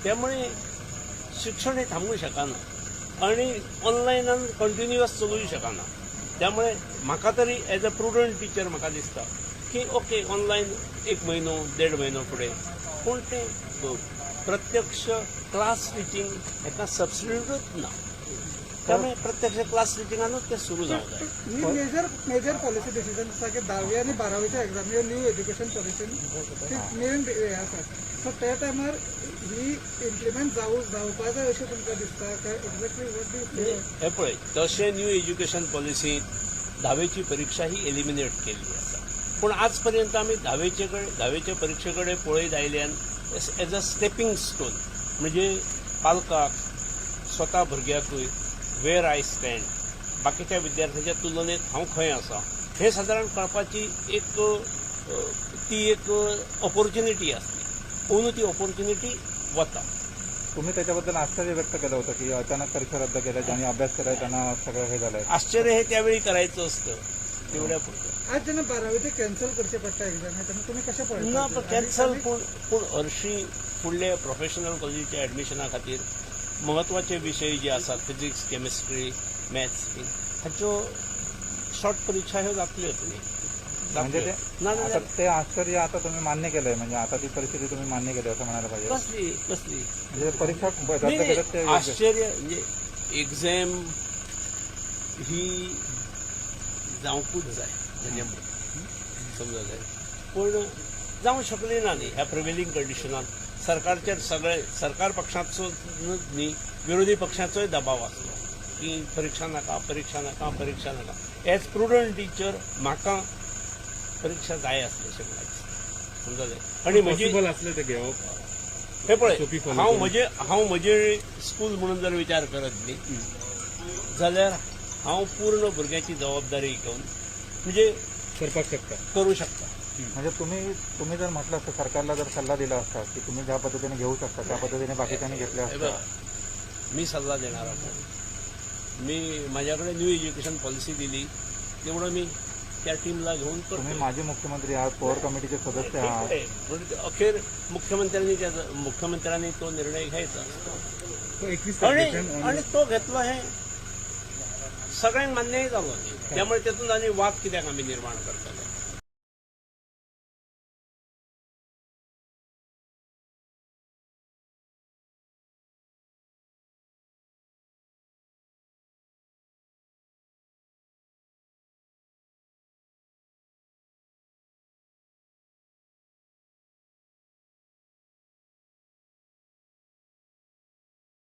त्यामुळे शिक्षण हे थांबू शकना आणि ऑनलायनान कंटिन्युअस चलूय शकना. त्यामुळे म्हाका तरी एज अ प्रुडंट टिचर म्हाका दिसता की ओके, ऑनलायन एक म्हयनो, देड म्हयनो फुडें, पूण तें प्रत्यक्ष क्लास टिचींग हेका सबस्टिट्यूटच ना. त्यामुळे प्रत्यक्ष क्लास टिचिंगानूच तें सुरू जावंक जाय. ही मेजर मेजर पॉलिसी डिसिजन आसा की धावी आनी बारावीच्या एग्जामी न्यू एज्युकेशन पॉलिसीन ती मेन हे आसा. सो त्या टायमार ही इम्प्लिमेंट जावपा जाय अशें तुमकां दिसता काय एक्झॅक्टली what do? हे पळय, तशें न्यू एज्युकेशन पॉलिसींत धावेची परीक्षा ही एलिमिनेट केल्ली आसा, पूण आज पर्यंत आमी धावेचे परिक्षे कडेन पळयत आयल्यान एज अ स्टेपिंग स्टोन, म्हणजे पालकाक, स्वता भुरग्याकूय वेर I stand, बाकीच्या विद्यार्थ्यांच्या तुलनेत हांव खंय आसा हें सादारण कळपाची एक ती एक ऑपॉर्च्युनिटी आसली. अंदू ती ऑपॉर्च्युनिटी वता. तुम्ही त्याच्याबद्दल आश्चर्य व्यक्त केलं होतं की अचानक परीक्षा रद्द केल्या, ज्यांनी अभ्यास केलाय त्यांना सगळं हे झालंय. आश्चर्य हे त्यावेळी करायचं असतं तेवढ्या पुरतं. आज जेन्ना बारावीचे कॅन्सल करचे पडटा एग्जामी तेन्ना तुमी कशें पळयता? ना, पण कॅन्सल, पूण पूण हरशीं फुडले प्रोफेशनल कॉलेजीच्या ऍडमिशना खातीर म्हत्वाचे विशय जे आसात, फिजिक्स, केमिस्ट्री, मॅथ्स बीन, हाच्यो शॉर्ट परिक्षा ह्यो जातल्योच न्ही. म्हणजे ते ना. आता जाल्यार ते आश्चर्य आता तुम्ही मान्य केलंय, म्हणजे आता ती परिस्थिती तुम्ही मान्य केली असं म्हणायला पाहिजे. कसली कसली? म्हणजे परीक्षा रद्द नाही, केल्यात ते नाही, योग्य. आश्चर्य म्हणजे एक्झाम ही जावंकूच जाय म्हजें मत, समजलें? पूण जावंक शकली ना न्ही ह्या प्रिवेलिंग कंडिशनान. सरकारचेर सगळे, सरकार पक्षाचो न्ही, विरोधी पक्षाचोय दबाव आसलो की परीक्षा नाका, परीक्षा नाका, परीक्षा नाका. एज प्रुडंट टिचर म्हाका परीक्षा जाय आसली अशें म्हाका दिसता, समजलें? आणि म्हजी पॉसिबल असले ते घेवप हे पळय, सोपी follow हांव करून. हांव म्हजे स्कूल म्हणून जर विचार करत न्ही जाल्यार हांव पूर्ण भुरग्याची जबाबदारी घेवन म्हणजे करपाक शकता. करू शकता. म्हणजे तुम्ही तुम्ही जर म्हटलं असतं, सरकारला जर सल्ला दिला असता की तुम्ही ज्या पद्धतीने घेऊ शकता त्या पद्धतीने बाकीच्यांनी घेतल्या हे असत्या. बघ, मी सल्ला देणार कोण? मी माझ्याकडे न्यू एज्युकेशन पॉलिसी दिली, तेवढं मी त्या टीमला घेऊन तुम्ही करतो. माजी मुख्यमंत्री आहात, कोअर कमिटीचे सदस्य ठीक आहात. आहे. पण अखेर मुख्यमंत्र्यांनी तो निर्णय घ्यायचा असतो. तो 21 आणि तारखेच्यान आणि तो घेतलो हे सगळ्यांक मान्यय जालो न्ही. त्यामुळे तेतून आनी वाद कित्याक आमी निर्माण करतले?